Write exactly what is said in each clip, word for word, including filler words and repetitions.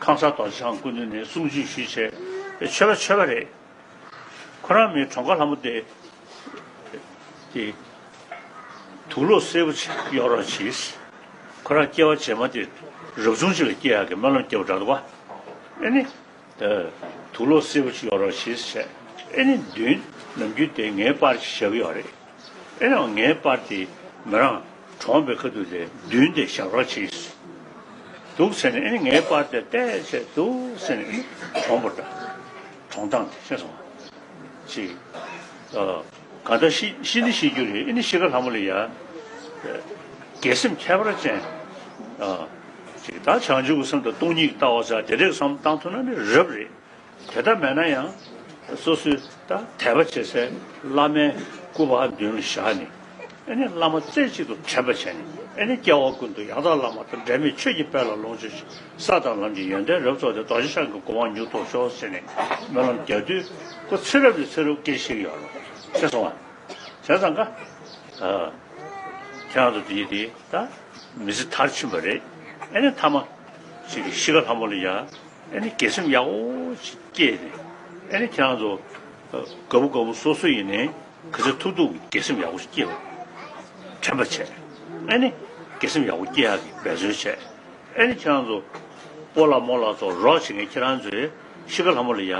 ཁང་གསར་རྡོ་རྗེ་འཆང་སྐུ་མདུན་ནས་གསུང་ཆོས་ཞུས་བྱས་ཆོས་པ་ཆོས་པ་རེད། ཁོ་རང་མི་གྲོངས་ཁ་ལྷ་མོ་དེ་དེ་དུག་ལོག་སེར་པོ་ཅིག་གཡོག་རོགས་བྱས། ཁོ་རང་སྐྱེ་བ་རྗེས་མ་དེ་རབ་བྱུང་ཅིག་ལ་སྐྱེ་ཡག་གི་སྨོན་ལམ་སྐྱེ་བ་འདྲ་འདུག་བ། ཨེ་ནི། དུག་ལོག་སེར་པོ་ཅིག་གཡོག་རོགས་བྱས་བྱས། ཨེ་ནི་མདུན་ནམ་རྒྱུན་དེ་ངའི་པར་ཅིག་བཞག་གི་ཡོད་རེད། ཨེ་ནི་ངའི་པར་དེ་མི་རང་གྲོངས་པའི་ཁ་ཐུག་དེ་མདུན་དེ་བཞག་རོགས་བྱས། འདུག་ཟེར་ནས་ཨེ་ནི་ངའི་པར་དེ་བལྟས་བྱས་འདུག་ཟེར་ནས་ཨེ་ནི་གྲོངས་པ་འདྲ། གྲོངས་སྟངས་དེ་ཤེས་སོང་། ཅིག་ཨ། གང་ལྟར་ཤི་ཤི་ནི་ཤི་རྒྱུ་རེད། ཨེ་ནི་ཤི་ཁ་ལྷ་མོ་ལ་ཡ། དགེ་སེམས་ཁྱད་པར་ཅན། ཨ། ཅིག་ད་བྱང་ཆུབ་ཀྱི་སེམས་དང་སྟོང་ཉིད་ཀྱི་ལྟ་བ་ཟེར་དེ་འདྲས་བསམ་བཏང་ཐུབ་ན་ནི་རབ་རེད། དེ་ལྟ་མེད་ན་ཡང་། སོ་སོའི་ད་དད་པ་བྱེད་སའི་བླ་མའི་སྐུ་པར་མདུན་ལ་བཞག་ནས། ཨེ་ནི་བླ་མ་རྩེ་གཅིག་ཏུ་དྲན་པ་བྱས་ནས། ཨེ་ནི་སྐྱེ་བ་ཀུན་ཏུ་ཡང་དག་བླ་མ་དང་འབྲལ་མེད་ཆོས་ཀྱི་དཔལ་ལ་ལོངས་སྤྱོད་ཅིང་། ས་དང་ལམ་གྱི་ཡོན་ཏན་རབ་རྫོགས་ཏེ། རྡོ་རྗེ་འཆང་གི་གོ་འཕང་མྱུར་ཐོབ་ཤོག་ཟེར་ནས་སྨོན་ལམ་རྒྱག་དུས་ཁོ་ཚེ་རབས་ནས་ཚེ་རབས་སྐད་ཆ་བཤད་ཀྱི་ཡོད་རེད། ཤེས་སོང་ང་། བྱས་ཙང་ཀ་ཨ། ཁྱེད་རང་ཚོ་དེ་དེ་ད་མི་ཚེ་མཐར་ཕྱིན་པ་རེད། ཨེ་ནི་མཐའ་མ་ཅིག་གི་ཤི་ཁ་ལྷ་མོ་ལ་ཡ། ཨེ་ནི་དགེ་སེམས་ཡག་པོ་ཞིག་སྐྱེས་ནས། ཨེ་ནི་ཁྱེད་རང་ཚོ་དགའ་པོ་དགའ་པོ་སོ་སོ་ཡིན་ནའི་ག་ཚོད་ཐུབ་ཐུབ་ཀྱི་དགེ་སེམས་ཡག་པོ་ཞིག་སྐྱེས་པ། དྲན་པ་བྱས། ཨེ་ནི་དགེ་སེམས་ཡག་པོ་སྐྱེ་ཡག་གི་འབད་བརྩོན་བྱས། ཨེ་ནི་ཁྱེད་རང་ཚོ་སྤོ་ལགས་རྨོ་ལགས་ཚོ་རོགས་བྱེད་མཁན་ཁྱེད་རང་ཚོས་ཤི་ཁ་ལྷ་མོ་ལ་ཡ་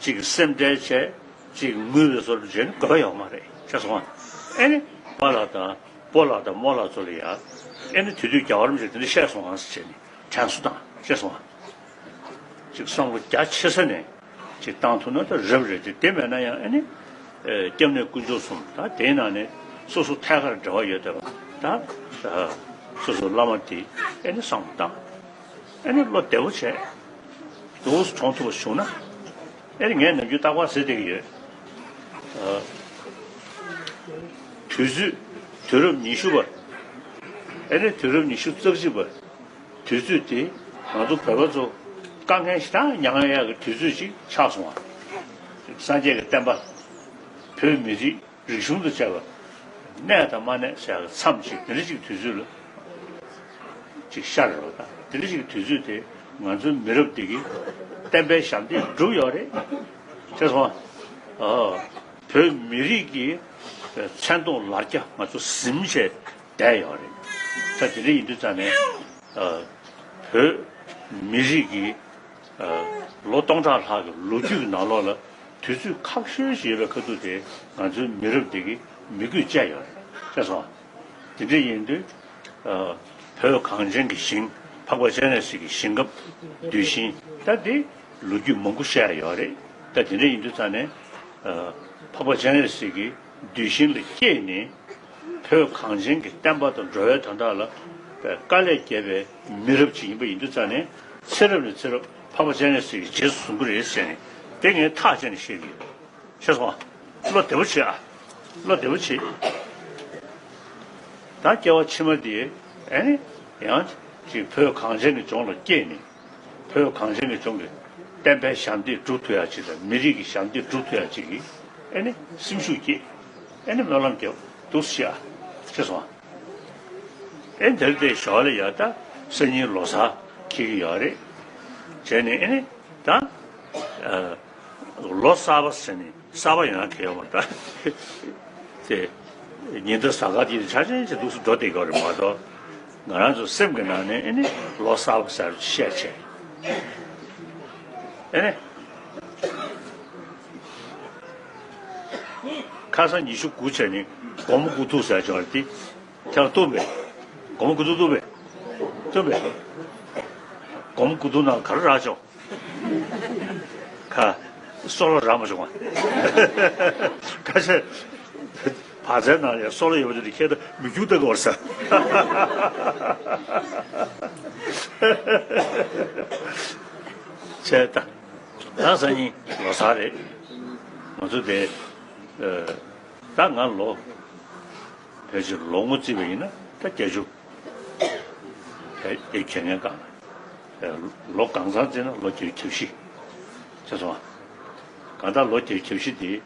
ཅིག་གི་སེམས་ཁྲལ་བྱས། ཅིག་ངུས་པའི་བཟོ་འདྲ་བྱས་ན་དགོས་པ་ཡོད་མ་རེད། ཤེས་སོང་ང་། ཨེ་ནི་པཱ་ལགས་དང་སྤོ་ལགས་དང་རྨོ་ལགས་ཚོ་ལ་ཡ། ཨེ་ནི་དུས་དུས་རྒྱལ་བ་རིན་པོ་ཆེ་དེ་འདྲ་བཤད་སོང་ཨང་ཟེར་བྱས་ནས་དྲན་གསོ་དང་། ཤེས་སོང་ང་། ཅིག་བསམ་བློ་རྒྱ་ཆེ་ས་ནས་ཅིག་བཏང་ཐུབ་ན་ད་རབ་རེད་དེ། དེ་མེད་ན་ཡང་ཨེ་ནི། ཨེ། སྐྱབས་གནས་དཀོན་མཆོག་གསུམ་ད་དེའི་ནང་ནས་སོ་སོ་ཐད་ཀར་འབྲེལ་བ་ཡོད་བསྡད་པ་ད། ཨ། སོ་སོ་བླ་མ་དེ་ཨེ་ནི་བསམ་བློ་བཏང་། ཨེ་ནི་བློ་བདེ་པོ་བྱས། འདུག་སེ་གྲོངས་ཐུབ་པ་བྱུང་ན། ཨེ་ནི་ངས་ནམ་རྒྱུན་རྟག་པར་ཟེར་བསྡད་ཀྱི་ཡོད། ཨ། དུས་ཚོད། དུས་རབས་ཉི་ཤུ་པ། ཨེ་ནི་དུས་རབས་ཉི་ཤུ་རྩ་གཅིག་པ། དུས་ཚོད་དེ་ང་ཚོ་བོད་པ་ཚོ་དཀའ་ངལ་ཞེ་དྲག་མྱངས་ཡག་གི་དུས་ཚོད་ཅིག་ཆགས་སོང་བ། སངས་རྒྱས་ཀྱི་བསྟན་པ་བོད་མི་རིགས་རིག་གཞུང་དང་བཅས་པ་གནས་དང་མ་གནས་ཟེར་ཡག་གི་མཚམས་ཅིག་དེ་འདྲ་ཅིག་གི་དུས་ཚོད་ལ་ཅིག་ཤར་རོ་དང་། དེ་འདྲ་ཅིག་གི་དུས་ཚོད་དེ་ང་ཚོའི་མི་རབས་འདི་གིས་བསྟན་པའི་ཞབས་འདེགས་བསྒྲུབས་ཡོད་རེད། ཤེས་སོང་ང་། ཨ། བོད་མི་རིགས་ཀྱི་མཚན་ཐོག་ལར་རྒྱ་ང་ཚོ་ཟིན་བྱས་བསྡད་ཡོད་རེད། ད་དེ་འདྲ་ཡིན་དུས་ཙང་ནས། ཨ། བོད་མི་རིགས་ཀྱི། ཨ། ལོ་སྟོང་ཕྲག་ལྷག་གི་ལོ་རྒྱུས་ཀྱི་ནང་ལོགས་ལ་དུས་ཚོད་ཁག་ཤོས་ཤིག་ཡོད་པའི་ཁ་ཐུག་དེ་ང་ཚོའི་མི་རབས་འདི་གིས་མིག་དཔེ་བལྟས་ཡོད་རེད། ཤེས་སོང་ང་། དེ་འདྲ་ཡིན་དུས། ཨ། བོད་གངས་ཅན་གྱི་ཞིང་། འཕགས་པ་སྤྱན་རས་གཟིགས་ཀྱི་ཞིང་ཁམས་གདུལ་ཞིང་ད་འདི་ལོ་རྒྱུས་མང་པོ་བཤད་ཡོད་རེད། ད་དེ་འདྲ་ཡིན་དུས་ཙང་ནས། ཨ། འཕགས་པ་སྤྱན་རས་གཟིགས་ཀྱི་གདུལ་ཞིང་ལ་སྐྱེས་ནས། བོད་གངས་ཅན་གྱི་བསྟན་པ་དང་འགྲོ་བའི་དོན་དག་ལ་དཀའ་ལས་བརྒྱབ་པའི་མི་རབས་ཅིག་ཡིན་པ་ཡིན་དུས་ཙང་ནས། ཚེ་རབས་ནས་ཚེ་རབས་འཕགས་པ་སྤྱན་རས་གཟིགས་ཀྱི་རྗེས་སུ་བཟུང་གི་རེད་ཟེར་ནས་དེ་ངས་ཐག་བཅད་ནས་བཤད་ཀྱི་ཡོད། ཤེས་སོང་ང་། བློ་བདེ་པོ་བྱེད་ཨ། བློ་བདེ་པོ་བྱེད། ད་སྐྱེ་བ་ཕྱི་མ་དེ་ཨེ་ནི་ཡང་ཅིག་བོད་གངས་ཅན་གྱི་ལྗོངས་ལ་སྐྱེས་ནས། བོད་གངས་ཅན་གྱི་ལྗོངས་ཀྱི་བསྟན་པའི་ཞབས་འདེགས་སྒྲུབ་ཐུབ་ཡག་ཅིག་དང་། མི་རིགས་ཀྱི་ཞབས་འདེགས་སྒྲུབ་ཐུབ་ཡག་ཅིག་གི་ཨེ་ནི་སེམས་ཤུགས་སྐྱེད། ཨེ་ནི་སྨོན་ལམ་རྒྱབ། འདུག་སེ་བྱེད་ཨ། ཤེས་སོང་ཨ། ཨེ་དེར་དེ་ཞོར་ལ་ཡ་ད་སང་ཉིན་ལོ་གསར་འཁེལ་གྱི་ཡོད་རེད། བྱས་ནས་ཨེ་ནི་ད། ཨ། ལོ་གསར་པ་ཟེར་ནས་གསར་པ་ཡོང་ཡག་གི་ཡོད་མ་རེད་ད། དེ་ཉི་ཟླ་གཟའ་སྐར་དེ་ཆ་ཆེན་ཆེ་འདུག་སེ་འགྲོ་བསྡད་ཀྱི་ཡོད་རེད་མ་གཏོགས། ང་རང་ཚོ་སེམས་ཀྱི་ནང་ནས་ཨེ་ནི་ལོ་གསར་པ་ཟེར་བཤད་བྱས། ཨེ་ནི། ཁ་སང་ཉི་ཤུ་དགུ་བྱས་ནས་དགོང་མོ་དགུ་ཐུག་ཟེར་བྱུང་བ་དེ། ཁྱེད་རང་བཏུབ་པས། དགོང་མོ་དགུ་ཐུག་བཏུབ་པས། བཏུབ་པས། དགོང་མོ་དགུ་ཐུག་ནང་ག་རེ་རག་བྱུང་། ཁ། སོལ་བ་རག་མ་བྱུང་བ། ཁ་ཤས། བག་ཚའི་ནང་ལ་སོལ་བ་ཡོད་པ་དེ་ཁྱེད་ད་མི་རྒྱུག་ལྟ་གི་བར་ས། བྱས་ད། ད་སང་ཉིན་ལོ་གསར་རེད། ང་ཚོ་དེ། ཨ། ད་ང་ལོ། ཕལ་ཆེར་ལོ་ངོ་བརྩིས་པ་ཡིན་ན་ད་བརྒྱད་ཅུ། ཕལ་ཆེར་ཁེལ་མཁན་གང་། ལོ་གང་ཚང་བརྩིས་ན་ལོ་བརྒྱད་ཅུ་གྱ་བཞི། ཤེས་སོང་ཨ། གང་ལྟར་ལོ་བརྒྱད་ཅུ་གྱ་བཞི་དེ་